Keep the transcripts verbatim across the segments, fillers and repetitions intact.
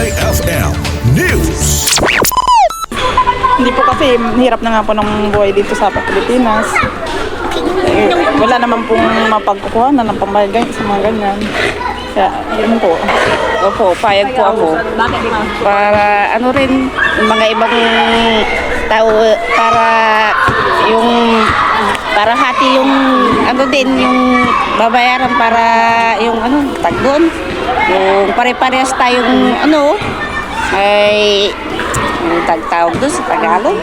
F M News. Hindi po kasi, hirap na nga po ng buhay dito sa Pilipinas. Eh, wala naman pong mapagkukuhanan ng pambayad gan-, sa mga ganyan. Kaya, yun po. Opo, payag po ako. Para ano rin, yung mga ibang tao, para yung, para hati yung ano din, yung babayaran para yung ano, tagdon. Yung pare-parehas tayong ano, ay, ang tagtawag doon sa Tagalog?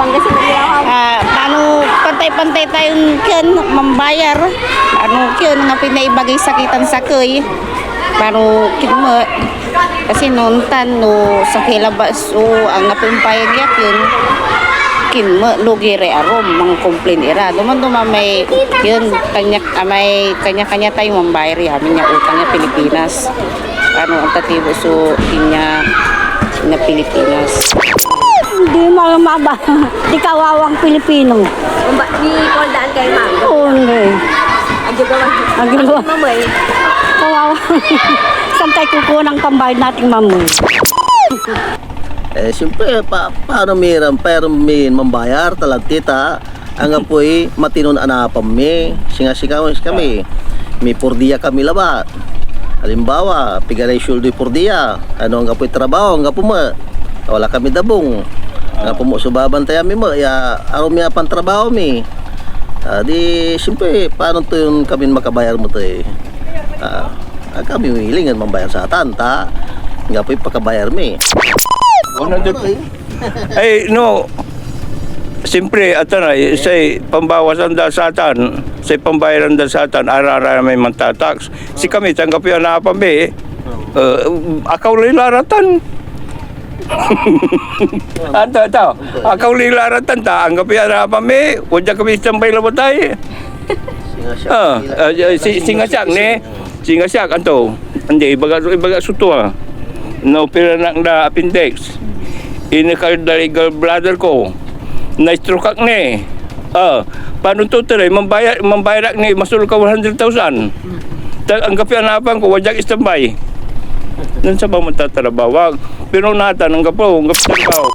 Pangasinan nila ako. Ah, paano pantay-pantay tayong ken mambayar? Ano ken nga pinaibagay sakitan sakey? Paano ken mo? Kasi noon tan, no, sa kilabas, o, ang napimpayag ya ken, ken mo, lugi ray arum, mangkomplain ira. Duman-duman may, ken, kanya, ah, may kanya-kanya tayong mambayar ya, amin ya utang ya Pilipinas. Ano, ang tatibo so inya na Pilipinas. Hindi mo alam ba? Di kawawang Pilipino. Kumba, di Paul daan kayo, ma'am? Oo, hindi. Ang gagawa. Ang gagawa. Mamay. Kawawa. Saan tayo kukuha ng pambayad nating mamay? Eh, siyempre, pa, paano miram, paano min mambayar, talag tita? Anggapoy matinon anapam mi, singa sikaw, sikami. May por dia kami labat. Halimbawa, pigaray sueldoy por dia. Ano, anggapoy trabaho, anggapo met. Wala kami dabung. Anggapo met so babantayan mi met, ya arum ya pantrabaho mi. Ah, di, siyempre, paano to yun kami makabayar met eh? Ah, ah, kami willing yan mambayar sa atan, ta anggapoy pakabayar mi. Ano, ano eh? Ay, no. Siyempre, atan ay, say pambawasan da sa atan, say pambayaran da sa atan, arara may mantatax. Sikami, tanggap yan na kami. Eh, akaw lay laratan. Anto, ito. Akaw lay laratan, ta, anggap yan na kami. Wadya kami istambay labatay. Ah, ah, si, singa siak, ne? Singa siak, anto? Hindi, ibaga, ibaga so tua. Naoperaran ak na appendix. Inekal da lay gallbladder ko. Na-stroke ak ni. Ah, paano to, tira? Mambayar, mambayar ak ni, masul ka one hundred thousand. Ta, anggapoy anapan ko, wadya ak istambay. Nen sa ba magtatrabaho? Pero natan, anggapo, anggapo trabaho.